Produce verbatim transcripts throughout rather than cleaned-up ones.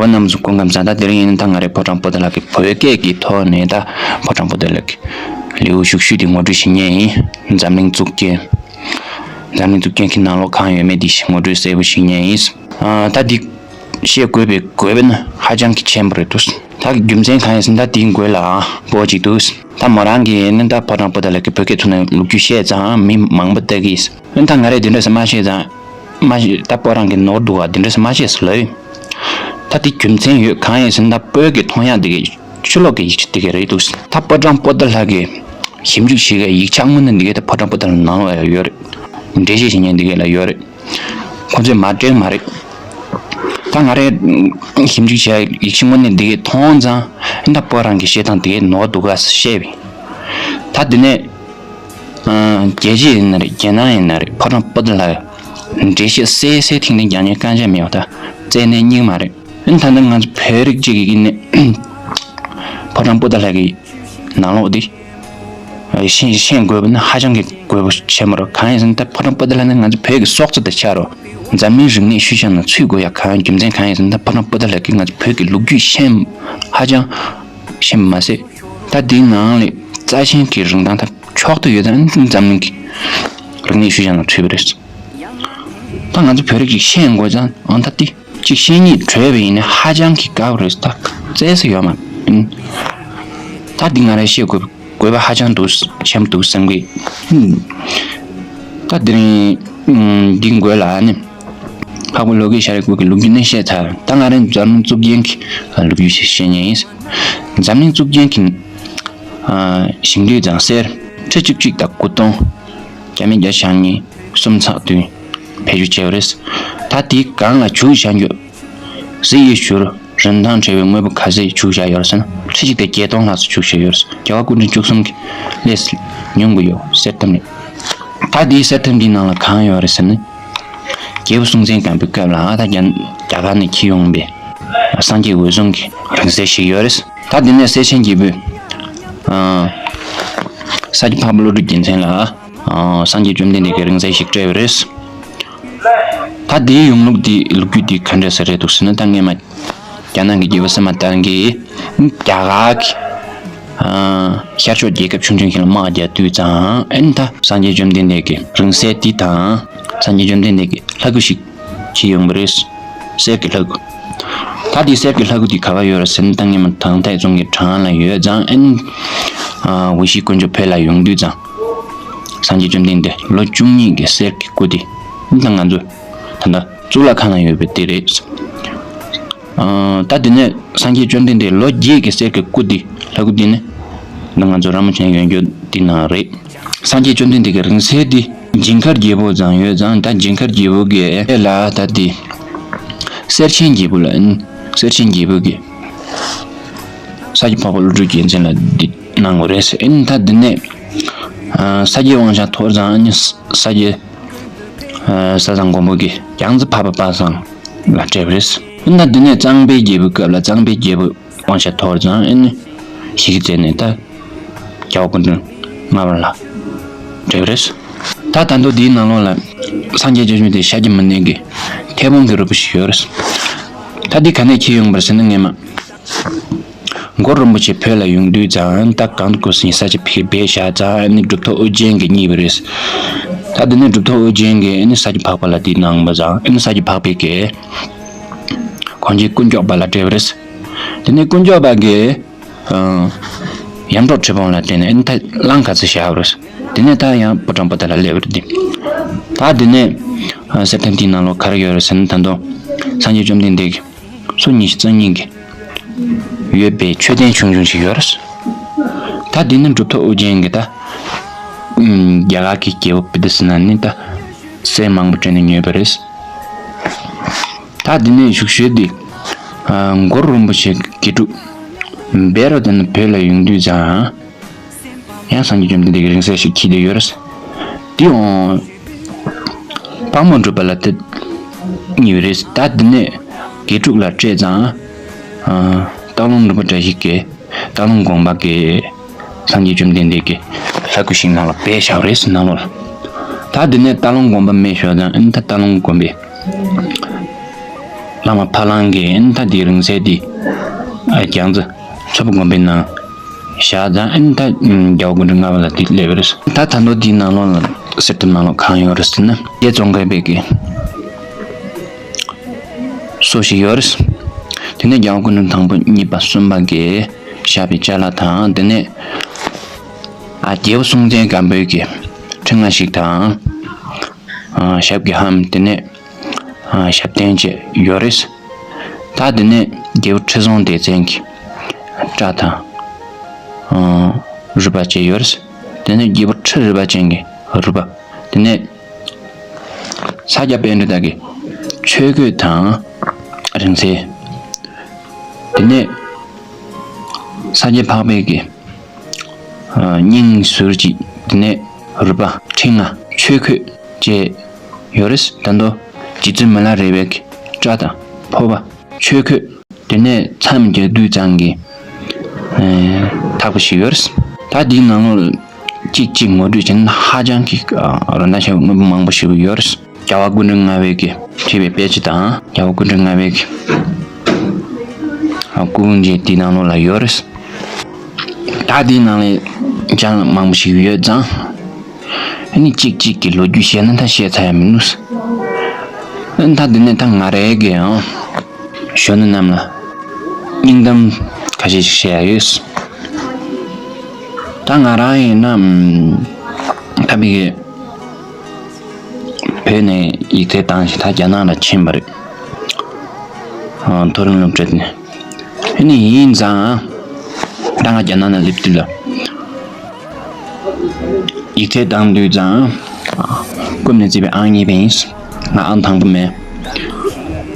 རྣམ་གསུམ་སྐུ་ཁམས་བཟང་། ད་དེ་རིང་ཡིན་ན་ད་ང་རེ་ཕོ་བྲང་པོ་ཏ་ལ་གི་བོད་སྐད་ཀྱི་ཐོག་ནས་ད་ཕོ་བྲང་པོ་ཏ་ལ་གི་ལེའུ་བཞི་བཅུ་དེ་ངོ་སྤྲོད་བྱེད་མཁན་ཡིན། འཛམ་གླིང་གཙུག་རྒྱན། འཛམ་གླིང་གཙུག་རྒྱན་གྱི་ནང་ལོགས་གང་ཡོད་མེད་དེ་ངོ་སྤྲོད་གསལ་པོ་བྱེད་མཁན་ཡིན། ཨ། ད་འདི་བཤད་དགོས་པའི་དགོས་པ་ནི་ཧ་ཅང་གི་ཆེན་པོ་རེད་འདུག་ད་རྒྱུ་མཚན་གང་ཡིན་ཟེར་ན་ད་དེའི་མགོ་ལ་སྤོ་གཅིག་འདུག་ད་མོ་རང་གིས་ནི་ད་ཕོ་བྲང་པོ་ཏ་ལ་གི་བོད་སྐད་ཐོག་ནས་ལོ་རྒྱུས་བཤད་ཙང་མི་མང་པོ་ལྟ་གི་ཡིན། ཨ་ནི་ད་ང་རས་དེ་འདྲ་ཟེར་མ་བཤད་ཙང་། མ་གཞི་ད་སྤོ་རང་གི་ནོར་འདུག་ག་དེ་འདྲ་ཟེར་མ་བཤད་ཟེར་ལབ་ཡོད། ད་དེ་རྒྱུ་མཚན་ཡོད། གང་ཡིན་ཟེར་ན་ད་བོད་ཀྱི་མཐོང་ཡག་དེ་གའི་ཕྱི་ལོགས་ཀྱི་ཡིག་ཆ་དེ་གའི་རེད་འདུག་ད་ཕོ་བྲང་པོ་ཏ་ལ་གི་ཞིབ་འཇུག་བྱེད་མཁན་ཡིག་ཆ་དངོས་གནས་འདི་གའི་ད་ཕོ་བྲང་པོ་ཏ་ལ་ནང་ལོགས་ཡང་ཡོད་རེད། འགྲེལ་བཤད་བྱེད་མཁན་འདི་གའི་ལ་ཡོད་རེད། ཁོ་ཚོས་མ་སྤྲད་མ་རེད། ད་ང་རས་ཞིབ་འཇུག་བྱས་ཡིག་ཆ་དངོས་གནས་འདི་གའི་མཐོང་ཙང་ད་སྤོ་རང་གི་བཤད་སྟངས་དེ་གའི་ནོར་འདུག་ག་བཤད་པས། ད་དེ་ནས། ཨ། རྒྱལ་སྤྱི་ཡིན་ན་རེད། རྒྱལ་ནང་ཡིན་ན་རེད། ཕོ་བྲང་པོ་ཏ་ལ་འགྲེལ་བཤད་གསལ་གསལ་ཐིང་ཐིང་རྒྱག་མཁན་རྐང་ཆ་མེད་པ་ད་རྩ་ནས་རྙེད་མ་རེད། ཨ་ནི་ད་ལྟ་ང་ཚོ་བོད་རིགས་གཅིག་གིས་ནི་ཕོ་བྲང་པོ་ཏ་ལ་གི་ནང་ལོགས་འདི་ཤེས་ཤེས་དགོས་པ་ནི་ཧ་ཅང་གི་དགོས་པ་ཆེན་པོ་རེད། གང་ཡིན་ཟེར་ན་ད་ཕོ་བྲང་པོ་ཏ་ལ་ནི་ང་ཚོ་བོད་ཀྱི་སྲོག་རྩ་དང་ཆ་རོ། འཛམ་གླིང་རིག་གནས་ཤུལ་བཞག་ནང་ཚུད་དགོས་ཡ་གང་རྒྱུ་མཚན་གང་ཡིན་ཟེར་ན་ད་ཕོ་བྲང་པོ་ཏ་ལ་གི་ང་ཚོ་བོད་ཀྱི་ལོ་རྒྱུས་ཤེས་ཧ་ཅང་ཤེས་པ་མ་ཟད། ད་དེའི་ནང་ལས་རྩ་ཆེན་གྱི་རིན་ཐང་ད་མཆོག་ཏུ་ཡོད་ཙང་འཛམ་གླིང་གི་རིག་གནས་ཤུལ་བཞག་ནང་ཚུད་པ་རེད། ད་ང་ཚོ་བོད་རིགས་ཅིག་ཤེས་དགོས་ཙང་ཨང་ད་ཏི་ཅིག་ཤེས་སྙིང་བྲོས་པ་ཡིན་ན་ཧ་ཅང་གི་དཀའ་བ་རེད། ད་བཙལ་ས་ཡོད་མ་རེད། ད་འདི་ང་རས་བཤད་དགོས་དགོས་པ་ཧ་ཅང་འདུག་ཆེན་པོ་འདུག་བསམ་གི། ད་དེ་རིང་འདི་མགོ་ལ་ནི། འཕགས་པ་ལོ་ཀེ་ཤྭ་རའི་སྐུ་གི་ལོ་རྒྱུས་ནི་བཤད་ཚར། ད་ང་རང་འཛམ་གླིང་གཙུག་རྒྱན་གྱི་ལོ་རྒྱུས་ཤིག་བཤད་མཁན་ཡིན། འཛམ་གླིང་གཙུག་རྒྱན་གྱི་ཞིང་དུད་དང་གསེར་ཁྲི་བཅུ་གཅིག་དང་སྐུ་སྟོང་བརྒྱ་མེད་བརྒྱ་ཞག་གཉིས་གསུམ་ཚགས་དུས་བེད་སྤྱོད་བྱས་པ་རེད། ད་དེའི་སྒང་ལ་བྱུག་བཞག་རྒྱུ། གཟི་ཡི་བྱུ་རུ་རིན་ཐང་བྲལ་བའི་དངོས་པོ་ག་ཚད་བྱུག་བཞག་ཡོད་རེད་ཟེར་ན་ཁྲི་གཅིག་དང་བརྒྱད་སྟོང་ལྷག་ཙམ་བྱུག་བཞག་ཡོད་རེད། རྒྱལ་བ་སྐུ་ཕྲེང་བཅུ་གསུམ་གྱི་ལས་ཉུང་གི་ཡོད་གསེར་ཐེམ་རེད། ད་དེའི་གསེར་ཐེམ་འདིའི་ནང་ལ་གང་ཡོད་རེད་ཟེར་ན། རྒྱལ་པོ་སྲོང་བཙན་སྒམ་པོའི་སྐབས་ལ་ད་རྒྱ་རྒྱ་གར་ནས་འཁྱེར་ཡོང་པའི་སངས་རྒྱས་འོད་སྲུང་གི་རིང་བསྲེལ་ཞིག་ཡོད་རེད། ད་འདི་ནས་གསེར་ཆེན་རྒྱལ་པོས་ཨ་ས་སྐྱ་འཕགས་པ་ཀླུ་སྒྲུབ་རྒྱལ་མཚན་ལ་ཨ་སངས་རྒྱས་བཅོམ་ལྡན་འདས་ཀྱི་རིང་བསྲེལ་ཞིག་སྤྲད་པ་རེད། ད་དེའི་ཡོང་ལུགས་འདི་ལོ་རྒྱུས་འདི་ག་འདྲ་ཞིག་རེད་འདུག་ཟེར་ན། ད་སྔས་མ་རྒྱ་ནག་གི་རྒྱལ་པོ་སི་མ་ཏན་གྱིས་རྒྱ་གར་གྱི་ཨ་ཤར་ཕྱོགས་རྒྱལ་ཁབ་ཆུང་ཆུང་ཞིག་ལ་དམག་རྒྱག་དུས་ཙང་ཨ་ནི་ད་སངས་རྒྱས་བཅོམ་ལྡན་འདས་ཀྱི་རིང་བསྲེལ་འདི་དང་སངས་རྒྱས་བཅོམ་ལྡན་འདས་ཀྱི་ལྷ་སྐུ་ཞིག་འཁྱེར་ཡོང་པ་རེད། གསེར་གྱི་ལྷ་སྐུ། ད་དེ་གསེར་གྱི་ལྷ་སྐུ་དེ་ག་པར་ཡོད་རེད་ཟེར་ན། ད་སྔས་མ་ཐང་ཐའི་རྫོང་གི་བྲང་ལ་ཡོད་ཙང་ཨ་ནི་ཨ་ཝེ་ཤི་དཀོན་མཆོག་བོད་ལ་ཡོང་དུས་ཙང་སངས་རྒྱས་བཅོམ་ལྡན་འདས་ལོ་བཅུ་གཉིས་ཀྱི་གསེར་གྱི་སྐུ་དེ་ཨ་ནི་ད་ང་ཚོ་ད་ལྟ་གཙུག་ལག་ཁང་ལ་ཡོད་པའི་དེ་རེད། ཨ་ད་དེ་ནས་སངས་རྒྱས་བཅོམ་ལྡན་འདས་ལོ་བརྒྱད་ཀྱི་གསེར་གྱི་སྐུ་འདི་ལྷ་སྐུ་འདི་ནི་ད་ང་ཚོ་ར་མོ་ཆེ་ཡོན་གྱོ་འདི་ནང་རེད། སངས་རྒྱས་བཅོམ་ལྡན་འདས་ཀྱི་རིང་བསྲེལ་འདི་ཇིང་གར་རྒྱལ་པོ་ཙང་ཡོད་ཙང་ད་ཇིང་གར་རྒྱལ་པོ་གིས་ལ་ད་འདི་གསེར་ཆེན་རྒྱལ་པོ་ལ་ཨིན། གསེར་ཆེན་རྒྱལ་པོ་གིས་ས་སྐྱ་འཕགས་པ་ཀླུ་སྒྲུབ་རྒྱལ་མཚན་ལ་འདི་གནང་བ་རེད། ཨིན་ད་འདི་ནས་ཨ་ས་སྐྱའི་དབང་ཆ་ཐོབ་ཙང་ཨ་ནི་ས་སྐྱའི་ས་བཟང་མགོན་པོ་གིས་རྒྱ་མཚོ་འཕགས་པ་དཔལ་བཟང་ལ་སྤྲད་པ་རེད། ད་འདི་ནས་གཙང་པའི་རྒྱལ་པོའི་སྐབས་ལ་གཙང་པའི་རྒྱལ་པོ་དབང་ཆ་ཐོབ་ཙང་ཨ་ནི་ཞི་བདེ་མཛད་ནས་ད་རྒྱལ་བ་སྐུ་ཕྲེང་ལྔ་པ་ལ་སྤྲད་པ་རེད། ད་ད་དུང་འདིའི་ནང་ལོགས་ལ་སངས་རྒྱས་བཅོམ་ལྡན་འདས་ཤཱཀྱ་མུ་ནེ་གི་མཐེ་བོང་གི་རུས་པ་ཞིག་ཡོད་རེད། ད་འདི་ག་ནས་འཁྱེར་ཡོང་པ་རེད་ཟེར་ན་སྔས་མ། གུ་རུ་རིན་པོ་ཆེ་བོད་ལ་ཡོང་དུས་ཙང་ད་གང་དུ་སྐུ་སྲིན་ས་ཆ་ཕིག་སྦས་བཞག་ཙང་ཨ་ནི་གྲུབ་ཐོབ་ཨོ་རྒྱན་གྱིས་རྙེད་པ་རེད། ད་འདི་ནས་གྲུབ་ཐོབ་ཨོ་རྒྱན་གྱིས་ཨ་ནི་ས་སྐྱ་འཕགས་པ་ལ་འདི་གནང་བ་ཙང་ཨ་ནི་ས་སྐྱ་འཕགས་པས་ཀྱིས་གངས་ཅན་དཀོན་མཆོག་པ་ལ་སྤྲད་པ་རེད། དེ་ནས་དཀོན་མཆོག་པ་གིས་ཨ་ཡར་འབྲོག་ཁྲི་སྲོང་ལ་སྤྲད་ནས་ཨ་ནི་ད་གླང་ག་ཚོད་བཞག་པ་རེད། དེ་ནས་ད་ཡང་ཕོ་བྲང་པོ་ཏ་ལ་སླེབས་པ་རེད། ད་དེ་ནས་ཨ་གསེར་ཐེམ་འདིའི་ནང་ལོགས་ག་རེ་ཡོད་རེད་ཟེར་ན་ད་དུང་སངས་རྒྱས་བཅོམ་ལྡན་འདས་ཀྱི་སོ་ཉི་ཤུ་རྩ་གཉིས་ཀྱི་ཡོད་པའི་མཆོད་རྟེན་ཆུང་ཆུང་ཞིག་ཡོད་རེད། ད་འདི་ནི་གྲུབ་ཐོབ་ཨོ་རྒྱན་གྱིས་ད་རྒྱ་གར་གྱི་རྒྱལ་པོ་པི་ཏ་སི་ན་ནས་ད་གསེར་མང་པོ་སྤྲད་ནས་ཉོས་པ་རེད། ད་འདི་ནས་བཞུགས་ཤོས་འདི་གུ་རུ་རིན་པོ་ཆེ་དགེ་ཕྲུག་བཻ་རོ་ཏ་ནི་བོད་ལ་ཡོང་དུས་ཙང་ཡང་སངས་རྒྱས་བཅོམ་ལྡན་འདས་ཀྱི་རིང་བསྲེལ་ཞིག་འཁྱེར་བསྡད་ཡོད་རེད། དེ་ཡང་དཔལ་མོ་འབྲུག་པ་ལ་དེ་གཉིས་རེད། ད་འདི་ནས་དགེ་ཕྲུག་ལ་སྤྲད་ཙང་ཨ་སྟག་ལུང་རིན་པོ་བཀྲ་ཤིས་ཀྱིས་སྟག་ལུང་དགོན་པ་གི་སངས་རྒྱས་བཅོམ་ལྡན་འདས་ཀྱི་ལྷ་སྐུ་ཞིག་ནང་ལ་སྦས་བཞག་རེད་ནང་ལོགས་ལ། ད་འདི་ནས་སྟག་ལུང་དགོན་པ་མེད་ཞོར་དང་ཨ་ནི་ད་སྟག་ལུང་དགོན་པའི་ བླ་མ་ཕ་གླང་གིས་ཨ་ནི་ད་དེའི་རིང་བསྲེལ་དེ་ཨ་རྒྱ་མཚོ་མཚོ་པ་དགོན་པའི་ནང་བཞག་ཙང་ཨ་ནི་ད་རྒྱལ་བ་སྐུ་ཕྲེང་ལྔ་པ་ལ་དེ་སླེབས་པ་རེད། ད་ད་དུང་དེའི་ནང་ལོགས་ལ་གསེར་ཐུབ་ནང་ལོགས་གང་ཡོད་རེད་ཟེར་ན། རྒྱལ་ཙོང་ཁའི་བོད་ཀྱི་སོ་ཞིག་ཡོད་རེད། དེ་ནས་རྒྱལ་བ་སྐུ་ཕྲེང་དང་པོ་གཉིས་པ་གསུམ་པ་གིས་བཞག་པའི་ཅ་ལག་དང་། དེ་ནས་ཨ་རྒྱལ་པོ་སྲོང་བཙན་སྒམ་པོའི་གི་ཕྲེང་བ་ཞིག་དང་། ཨ་ཞབས་ཀྱི་ལྷམ། དེ་ནས་ཨ་ཞབས་བརྟན་བཅས་ཡོད་རེད། ད་དེ་ནས་རྒྱལ་པོ་ཁྲི་སྲོང་ལྡེ་བཙན་གྱི་སྐྲ་དང་ཨ་རུས་པ་བཅས་ཡོད་རེད། དེ་ནས་རྒྱལ་པོ་ཁྲི་རལ་པ་ཅན་གྱི་རུས་པ། དེ་ནས་ས་སྐྱ་པཎྜི་ཏ་གི་ཆོས་གོས་དང་རིང་བསྲེལ། དེ་ནས་ས་སྐྱ་འཕགས་པའི་གི་ཨ་སྙིང་ཟུར་གཅིག། དེ་ནས་རུས་པ། ཕྲེང་བ། ཆོས་གོས་བཅས་ཡོད་རེད། ད་དུང་རྗེ་བཙུན་མི་ལ་རས་པའི་གི་སྐྲ་དང་ཕོར་པ། ཆོས་གོས། དེ་ནས་མཚམས་རྒྱག་དུས་ཙང་གི་ཨ་ཐག་པ་ཞིག་ཡོད་རེད། ད་འདིའི་ནང་ལོགས་གཅིག་གཅིག་ངོ་སྤྲོད་བྱས་ན་ཧ་ཅང་གི་ཨ་རིན་ཐང་ཆེ་བའི་དངོས་པོ་མང་པོ་ཞིག་ཡོད་རེད། རྒྱལ་བ་སྐུ་ཕྲེང་ལྔ་པའི་གི་བྲིས་པའི་དཔེ་ཆ་དང་། རྒྱལ་བ་སྐུ་ཕྲེང་ལྔ་པའི་གི་ཨ་སྐུ་ཕུང་བཅས་འདིའི་ནང་ལོགས་ལ་ཡོད་རེད། ད་འདིའི་ནང་ལ་ཅ་ལག་མང་པོ་ཞིག་ཡོད་ཙང་། ཨ་ནི་གཅིག་གཅིག་གི་ལོ་རྒྱུས་བཤད་ན་ད་བཤད་ཚར་ཡ་མི་འདུག། ཨ་ནི་ད་འདི་ནས་ད་ང་རའི་གི་ཨང་གཞོན་ནུ་རྣམས་ལ་སྙིང་གཏམ་ཁ་ཤས་ཤིག་བཤད་ཡ་ཡོད། ད་ང་རང་ཡིན་ན་ཨམ་ད་མི་གི་བོད་ནས་ཡིག་ཚད་བཏང་ཞིང་ད་རྒྱ་ནག་ལ་ཕྱིན་པ་རེད། ཨ་མཐོ་རིམ་སློབ་གྲྭ་ནས། ཨ་ནི་ཡིན་ཙང་ད་ང་རྒྱ་ནག་ནང་སླེབས་དུས་ལ་ཡིག་ཚད་བཏང་དུས་ཙང་སྐུ་ནས་བརྩིས་པའི་ཨང་གཉིས་པ་ཡིན། ང་ཨང་དང་པོ་མེད།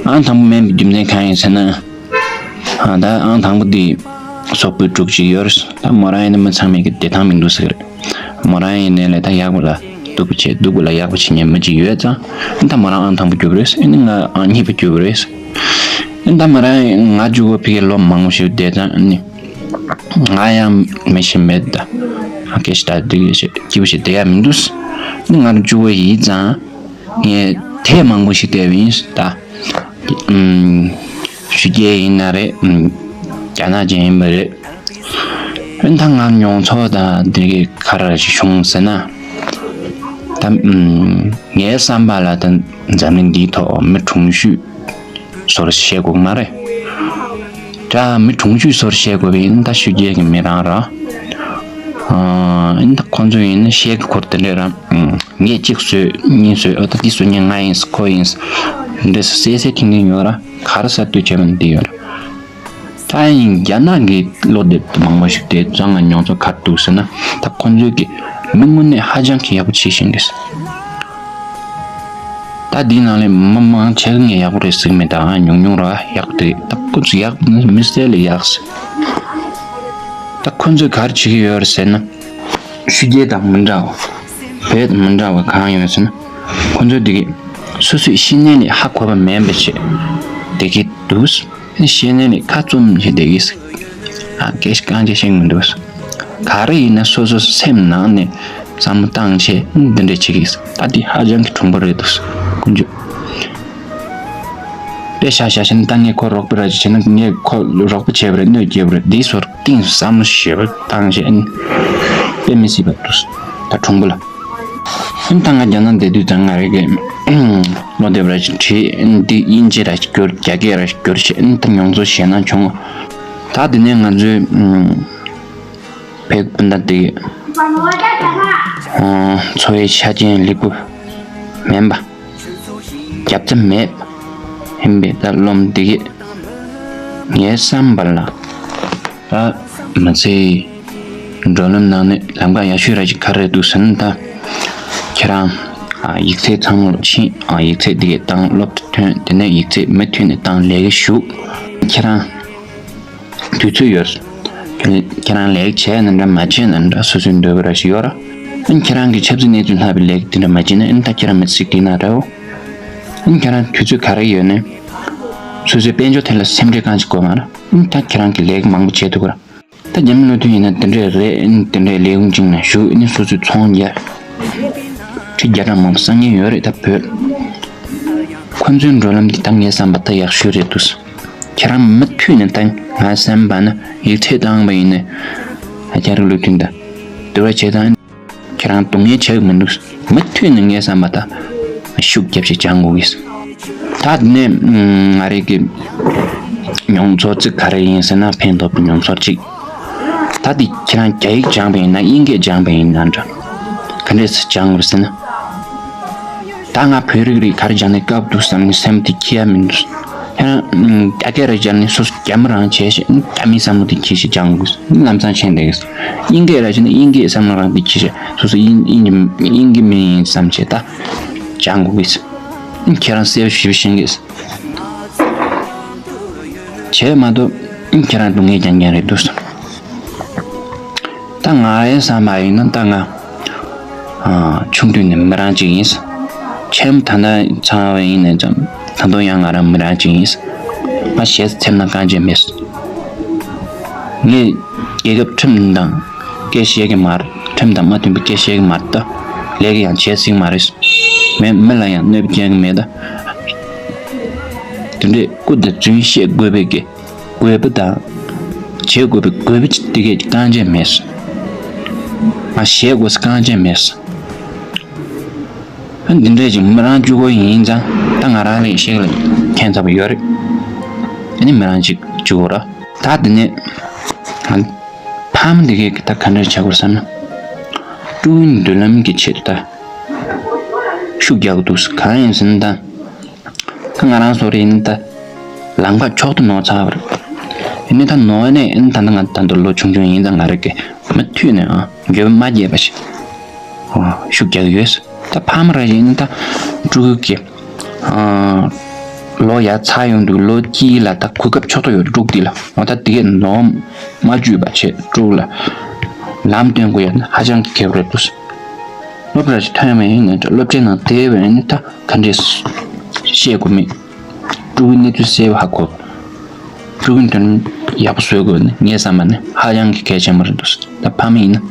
ཨང་དང་པོ་མེད་པའི་རྒྱུ་མཚན་གང་ཡིན་ཟེར་ན། ཨ་ད་ཨང་དང་པོ་འདི་སོག་པོའི་དྲུག་ཅིག་ཡོད་རེད། ད་མོ་རང་ཡིན་ན་མི་ཚང་མས་ཀྱི་བདེ་ཐང་མི་འདུག་ཟེར། མོ་རང་ཡིན་ནའི་ལས་ད་ཡག་པོ་ལ་སྡུག་པོ་བྱས་སྡུག་པོ་ལ་ཡག་པོ་བྱེད་མཁན་མི་གཅིག་ཡོད་ཙང་། ཨ་ད་མོ་རང་ཨང་དང་པོ་རྒྱུགས་པ་རེད། ཨ་ནི་ང་ཨང་གཉིས་པ་རྒྱུགས་པ་རེད། ཨ་ད་མོ་རང་ང་གཅིག་པོ་ཕ་གིར་ལོ་མང་པོ་ཞིག་བསྡད་ཙང་། ཨ་ནི་ང་ཡང་མི་ཤེས་མེད་ད། ཨ་སྐད་ཆ་ད་འདི་སྐྱིད་པོ་ཞིག་བསྡད་ཡ་མི་འདུག། ཨ་ནི་ང་རང་གཅིག་པོ་ཡིན་ཙང་ངས་དེབ་མང་པོ་ཞིག་བལྟས་པ་ཡིན་ད། ཨུམ། ཆོས་རྒྱལ་ཡིན་ན་རེད། ཨུམ། རྒྱ་ནག་ཅན་ཡིན་པ་རེད། ཨ་ནི་ད་ང་མྱོང་ཚོར་དང་འདི་གི་ག་རེ་ཞིག་བྱུང་ཟེར་ན། ད་ཨུམ། ངའི་བསམ་པ་ལ་ད་འཛམ་གླིང་འདིའི་ཐོག་མི་གྲོང་ཤུལ་ཟུར་བཤད་དགོས་མ་རེད། ད་མི་གྲོང་ཤུལ་ཟུར་བཤད་དགོས་པ་ཡིན་ན་ད་ཆོས་རྒྱལ་གྱི་མི་རང་ར། ཨ་ནི་ད་ཁོང་ཚོ་ཡིན་ན་བཤད་ཀྱི་སྐོར་དེ་འདྲས་ར། ཨུམ། ངས་གཅིག་བཟོས་གཉིས་བཟོས། ཨ་ད་འདི་བཟོ་མཁན་ང་ཡིན། ཁོ་ཡིན། འདི་སེ་སེ་ཐིང་ཐིང་ཡོད་ར། ག་རེ་གསར་གཏོད་བྱས་པ་འདི་ཡོད་ར། ད་ཡིན་རྒྱ་ནག་གི་བློ་དེབ་མང་པོ་ཞིག་དེ་ཚང་ང་མྱོང་ཚོར་ག་རེ་འདུག་ཟེར་ན། ད་ཁོང་ཚོས་ཀྱི་མི་དངོས་གནས་ཧ་ཅང་གི་ཡག་པོ་བྱེད་བཞིན་རེད། ད་འདིའི་ནང་ལས་མི་མང་ཆེ་ངས་ཡག་པོ་རེད་ཟེར་གྱི་མེད། ད་ཉུང་ཉུང་ར་ཡག་པོ་རེད། ད་ཁོ་ཚོ་ཡག་པོ་མི་སེར་ལས་ཡག་ཟེར། ད་ཁོ་ཚོས་ག་རེ་བྱེད་ཀྱི་ཡོད་རེད་ཟེར་ན། ཆོས་རྒྱལ་དང་མི་འདྲ་བ། བོད་དང་མི་འདྲ་བ་གང་ཡོད་ཟེར་ན། ཁོ་ཚོས་འདི་གི་སོ་སོའི་ཤེས་ཡོན་ལས་ཧ་གོ་བ་མེད་པ་བྱས་བསྡད་ཀྱི་འདུག། ཤེས་ཡོན་ལས་ཁ་བཙུམ་བྱས་བསྡད་ཀྱི། ཨ་སྐད་ཆ་གང་བྱས་ཤེས་ཀྱི་མི་འདུག། ག་རེ་ཡིན་ན་སོ་སོ་སེམས་ནང་ནས་བསམ་བློ་བཏང་བྱས་འདི་འདྲས་བྱེད་ཀྱི། ད་འདི་ཧ་ཅང་གི་གྲུང་པོ་རེད་འདུག། ཀུན་སྤྱོད། དཔེ་བཞག་བཞག་བྱས་ན་ད་ངས་ཁོ་རོགས་པ་ར་ཅིག་བྱས་ན་ངས་ཁོ་རོགས་པ་བྱས་པ་རེད། གནོད་སྐྱེལ་བ་རེད། འདིའི་ཟུར་གཏིང་ཟབ་མོ་ཞེ་པོ་བཏང་བྱས་ཨ་ནི་དཔེ་མི་སྲིད་པ་འདུག། ད་གྲུང་པོ་ལ། ཨ་ནི་ད་ང་རྒྱ་ནག་བསྡད་དུས་ད་ང་རེ་གི་བློ་དེབ་ར་ཅིག་བྲིས། ཨ་ནི་འདི་དབྱིན་ཇི་ར་ཅིག་བསྒྱུར། རྒྱ་སྐད་ར་ཅིག་བསྒྱུར་བྱས་ཨ་ནི་ད་མྱོང་ཚོར་ཞེད་སྣང་བྱུང་། ད་འདི་ནས་ང་ཚོའི་བོད་སྤུན་ཟླ་འདི་འཚོ་བའི་ཆ་རྐྱེན་ལེགས་པོ་མིན་པ། རྒྱབ་རྩ་མེད་ཡིན་པའི་ད་རློམ་འདི་གིས་ངའི་བསམ་པ་ལ། ད་མི་ཚེའི་བགྲོད་ལམ་ནང་ནས་ལམ་ཁ་ཡག་ཤོས་ར་ཅིག་ག་རེ་འདུག་ཟེར་ན། ད་ཁྱེད་རང་ཨ་ཡིག་ཚད་ཚང་མ་ཕྱིན། ཨ་ཡིག་ཚད་འདི་གའི་སྟེང་སློབ་ཐོན། དེ་ནས་ཡིག་ཚད་མུ་མཐུད་ནས་སྟེང་ལས་ཀ་ཞུ། ཁྱེད་རང་དུས་ཚོད་ཡོད། ཁྱེད་རང་ལས་ཀ་བྱས་ན་འདྲ་མ་བྱས་ན་འདྲ་སོ་སོའི་འདོད་པ་ར་ཞིག་ཡོད་ར། ཨ་ནི་ཁྱེད་རང་གི་ཆབ་སྲིད་གནས་ཚུལ་ལྷག་པའི་ལས་ཀ་དེ་འདྲ་མ་བྱས་ན་ཨ་ནི་ད་ཁྱེད་རང་མི་ཚེ་སྐྱིད་ན་འདྲ་འོ། ཨ་ནི་ཁྱེད་རང་དུས་ཚོད་ག་རེ་ཡོད་ནས་སོ་སོའི་དཔལ་འབྱོར་ཐད་ལ་སེམས་ཁྲལ་གང་ཞིག་དགོས་མ་ར། ཨ་ནི་ད་ཁྱེད་རང་གི་ལས་ཀ་མང་པོ་བྱས་འདུག་ག་ར། ད་རྒྱ་མི་བློ་མཐུན་ཡིན་ན་དེ་འདྲས་རེད། ཨ་ནི་དེ་འདྲས་ལས་ཁུངས་གཅིག་ནང་ཞུགས། ཨ་ནི་སོ་སོའི་ཚོང་རྒྱག་ཁྲི་བརྒྱ་གྲངས་མང་པོ་བསགས་མཁན་ཡོད་རེད་ད་བོད། ཁོ་ཚོའི་འགྲོ་ལམ་འདི་ད་ངས་བསམ་པ་ད་ཡག་ཤོས་རེད་འདུག་ཁྱེད་རང་མུ་མཐུད་ནས་ད་ང་བསམ་པ་ན་ཡིག་ཚད་བཏང་བ་ཡིན་ན་ཨ་ཅག་རིག་སློབ་ཐོན་ད་དུ་བ་བྱེད་དང་ཁྱེད་རང་སྡུག་བསྔལ་བྱེད་ཀྱི་མི་འདུག་མུ་མཐུད་ནས་ངས་བསམ་པ་ད་ཤུགས་རྒྱབ་ཅིག་སྦྱང་དགོས་གི་ད་དེ་ནས་ང་རེ་གི་མྱོང་ཚོར་ཚིག་ག་རེ་ཡིན་ཟེར་ན་ཕན་ཐོགས་པའི་མྱོང་ཚོར་གཅིག་ད་དེ་ཁྱེད་རང་རྒྱ་ཡིག་སྦྱངས་པ་ཡིན་ན་དབྱིན་སྐད་སྦྱངས་པ་ཡིན་ན་འདྲ། ག་འདྲས་སེ་སྦྱངས་དགོས་ཟེར་ན། ད་ང་བོད་རིགས་རིགས་ག་རེ་སྦྱངས་ནས་སྐབས་འདུག་བསམ་ནས་སེམས་དེ་འཁྱེར་ཡ་མི་འདུག་ཁྱེད་རང་རྒྱ་སྐད་ར་སྦྱངས་ནས་སོ་སོ་རྒྱ་མི་རང་བྱས་ཤེས་ད་མི་བསམ་བློ་དེ་འཁྱེར་ཤེས་སྦྱངས་དགོས་ལམ་སང་ཆེན་འདེགས། དབྱིན་སྐད་ར་སྦྱངས་ནས་དབྱིན་སྐད་བསམ་བློ་རང་དེ་འཁྱེར་ཤེས་སོ་སོ་དབྱིན་དབྱིན་གྱི་དབྱིན་གྱི་མི་ཡིན་བསམ་བྱས་ད་སྦྱངས་དགོས་གི་ཁྱེད་རང་གསལ་པོ་ཞེ་པོ་ཤེས་གི་བྱས་མ་གཏོགས་ཁྱེད་རང་སྡུག་བསྔལ་རྐྱང་རྐྱང་རེད་འདུག་ད་ང་ཡི་བསམ་པ་ཡིན་ན་ད་ང་ཆུང་དུས་ནས་མི་རང་གཅིག་ཡིན། ཆེན་མོ་ད་ལྟ་ཚང་བ་ཡིན་ནས་ཙམ་ད་དུང་ཡང་ང་རང་མི་རང་གཅིག་ཡིན། ང་ཞེ་ས་འཚེམ་ན་རྐང་རྗེས་མེད། ངས་རྒྱལ་ཁབ་ཁྲིམས་དང་སྐད་བཤད་ཀྱི་མ་རེད། ཁྲིམས་དང་མ་མཐུན་པའི་སྐད་བཤད་ཀྱི་མ་རེད་ད། ལས་ཀ་ཡང་བྱེད་སྲིད་མ་རེད། མི་མི་ལ་ཡང་གནོད་པ་སྐྱེལ་གྱི་མེད་ད། དེ་འདྲས་སྐུ་དང་རྫུན་བཤད་དགོས་པའི་གི་དགོས་པ་དང་། བྱེད་དགོས་པའི་དགོས་པ་དེ་གས་རྐང་རྗེས་མེད། ང་བྱེད་དགོས་ས་རྐང་རྗེས་མེད། འདི་འདྲས་ཅིག་མི་རང་གཅིག་པོ་ཡིན་ཙང་ད་ང་རང་ལས་ཤེས་ལ་ཁྱད་མཚར་པོ་ཡོད་རེད། ཨ་ནི་མི་རང་གཅིག་གཅིག་པོ་ར། ད་འདི་ནས་ཕ་མ་འདི་གས་ད་ག་འདྲས་བྱ་དགོས་བསམ་ན། ཕྲུ་གུའི་མདུན་ལམ་གྱི་ཆེད་དུ་ད་ཤུགས་རྒྱག་གི་འདུག་གང་ཡིན་ཟེར་ན་ད། ད་ང་རང་ཚོ་རེད་ཡིན་ད། ལམ་ཁ་མཆོག་ཏུ་ནོར་ཚར་བ་རེད། ཡིན་ནའི་ད་ནོར་ནས་ཡིན་ད་ད་ང་ད་འདི་ལོ་ཆུང་ཆུང་ཡིན་ད་ང་རེ་གི་མུ་མཐུད་ནས་ཨ་འགྱོད་པ་མ་སྐྱེས་པ་ཞིག་ཨ་ཤུགས་རྒྱག་གི་ཡོད། ད་ཕ་མ་རེད་ཡིན་ད་ཕྲུ་གུ་གི་ཨ་ལོ་ཡར་ཚར་ཡོང་དུས་ལོ་གཅིག་ལ་ད་གོ་སྐབས་མཆོག་ཏུ་ཡོད་ཕྲུ་གུ་འདི་ལ་འོ་ད་དེ་གས་ནོར་མ་བཅུག་པ་བྱས་ཕྲུ་གུ་ལ་ལམ་སྟོན་དགོས་ཡ་ཧ་ཅང་གི་གལ་པོ་རེད་འདུག་སློབ་གྲྭ་ཞིག་ཐོན་པ་ཡིན་ནའི་འདྲ་སློབ་གྲྭའི་ནང་བསྡད་པ་ཡིན་ནའི་ད་ག་འདྲས་བཤད་དགོས་མེད། ཕྲུ་གུའི་གནས་ཚུལ་གསལ་པོ་ཧ་གོ། ཕྲུ་གུའི་མདུན་ཡག་པོ་བཟོ་དགོས་ནི་ངས་བསམ་པ་ནི་ཧ་ཅང་གི་གལ་ཆེན་པོ་རེད་འདུག་ད་ཕ་མ་ཡིན་ན།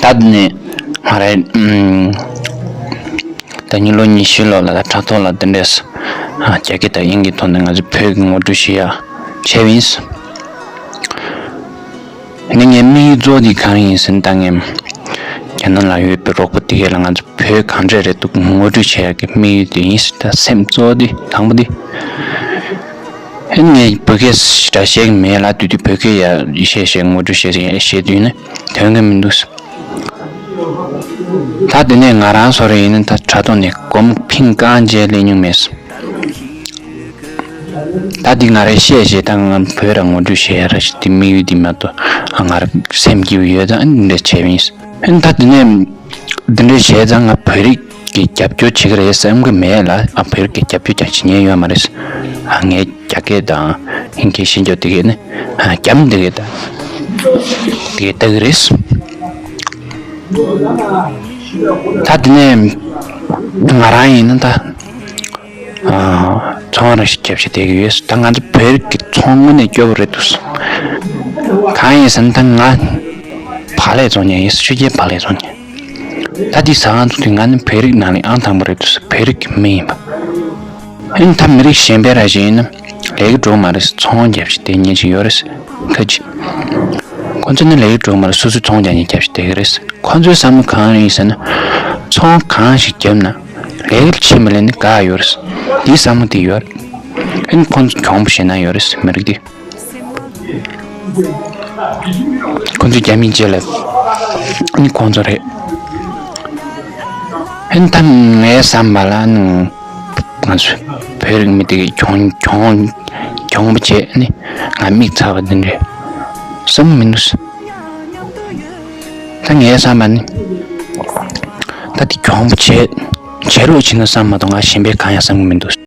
ད་འདི་ནས་ང་རའི་ད་ཉིན་ལོ་ཉི་ཤུ་ལོ་ལ་ད་དྲ་ཐོག་ལ་འདི་འདྲས་རྒྱ་སྐད་དང་དབྱིན་སྐད་ཐོག་ནས་ང་ཚོ་བོད་ཀྱི་ངོ་སྤྲོད་ཞུ་ཡ་བྱས་པ་ཡིན། ནི་ངའི་དམིགས་ཡུལ་གཙོ་བོ་དེ་གང་ཡིན་ཟེར་ན་ད་ངས་རྒྱ་ནག་ལ་ཡོད་པའི་རོགས་པ་དེ་གས་ལ་ང་ཚོ་བོད་གང་འདྲས་རེད་འདུག་ངོ་སྤྲོད་བྱེད་ཡག་གི་དམིགས་ཡུལ་དེ་ཡིན་ཟེར། ད་སེམས་གཙོ་བོ་དེ་དང་པོ་དེ། ཨེ་ངས་བོད་སྐད་ཞེ་དྲག་བཤད་ཀྱི་མེད་ལ་དུས་དུས་བོད་སྐད་ཡ་བཤད་བཤད་ངོ་སྤྲོད་བཤད་བཤད་བཤད་དུས་ནི་དོན་གྱི་མི་འདུག་ད་དེ་ནས་ང་རང་ཚོ་རེ་ཡིན་ན་ད་དྲ་ཐོག་ནས་སྒོར་མོ་ཕིང་རྐང་རྗེས་ལེན་མྱོང་མེད། ད་འདི་ང་རའི་བཤད་བཤད་ད་ང་བོད་ར་ངོ་སྤྲོད་བྱེད་ཡ་ར་ཞིག་དེ་དམིགས་ཡུལ་འདི་མ་གཏོགས་ང་ར་སེམས་སྐྱིད་པོ་ཡོད་ད་ཨ་ནི་འདྲ་བྱས་པ་ཡིན། ཨ་ནི་ད་དེ་ནས་འདི་འདྲ་བྱས་ཙང་ང་བོད་རིགས་ཀྱི་རྒྱབ་སྐྱོར་བྱེད་ཀྱི་རེད་བསམ་གི་མེད་ལ་ཨ་བོད་རིགས་ཀྱི་རྒྱབ་སྐྱོར་ཀྱང་བྱེད་མཁན་ཡོད་མ་རེད། ཨ་ངའི་རྒྱ་སྐད་དང་ཧིན་སྐད་ཤེས་རྒྱུ་དེ་གས་ནི་ཨ་རྒྱ་མི་དེ་གས་ད་དེ་གས་ལྟ་གི་རེད། ད་དེ་ནས་ང་རང་ཡིན་ན་ད། ཚོང་ར་ཞིག་རྒྱབ་ཞིག་བསྡད་ཀྱི་ཡོད། ད་ང་ཚོ་བོད་ཀྱི་ཚོང་དངོས་གནས་སྐྱོ་པོ་རེད་འདུག་གང་ཡིན་ཟེར་ན་ད་ང་བག་ལེབ་བཙོང་མཁན་ཡིན། ཆུ་རྐྱལ་བག་ལེབ་བཙོང་མཁན། ད་འདི་ཟ་ཁང་ཚོ་དེ་ང་ནི་བོད་རིགས་ནང་ནས་ཨང་དང་པོ་རེད་འདུག་བོད་རིགས་ཀྱི་མི་ཡིན་པ། ཨ་ནི་ད་མི་རིགས་གཞན་པའི་ར་ཞིག་ཡིན་ན་ལས་ཀ་འགྲོ་མ་རེད། ཚོང་རྒྱབ་ཞིག་བསྡད་མཁན་ཞིག་ཡོད་རེད། ཁ་ཅིག་ཁོ་ཚོ་ནི་ལས་ཀ་འགྲོ་མ་རེད། སོ་སོའི་ཚོང་རྒྱག་མཁན་རྒྱབ་ཞིག་བསྡད་ཀྱི་རེད། ཁོ་ཚོའི་བསམ་བློ་གང་ཡིན་ཟེར་ན། ཚོང་གང་ཞིག་བརྒྱབ་ན་ལས་ཀ་བྱེད་མ་ལས་ནི་དགའ་ཡོད་རེད། འདིའི་བསམ་བློ་དེ་ཡོད་རེད། ཨ་ནི་ཁོ་ཚོ་གྱོང་པོ་ཞེད་སྣང་ཡོད་རེད་མི་རིགས་འདི། ཁོ་ཚོའི་རྒྱ་མིའི་རྗེས་ལ་ཨ་ནི་ཁོ་ཚོ་རེད། ཨ་ནི་ད་ངའི་བསམ་པ་ལ་ཨ་ནི་ང་ཚོ་བོད་རིགས་མི་དེ་གི་གྱོང་གྱོང་གྱོང་པོ་བྱས་ཨ་ནི་ང་མིག་ཚ་བ་འདི་འདྲས་བསམ་མི་འདུག་ད་ངའི་བསམ་པ་ནི་ད་དེ་གྱོང་པོ་བྱས་བྱེད་རོགས་བྱེད་ན་བསམ་མ་གཏོགས་ང་གཞན་པའི་གང་ཡང་བསམ་གི་མི་འདུག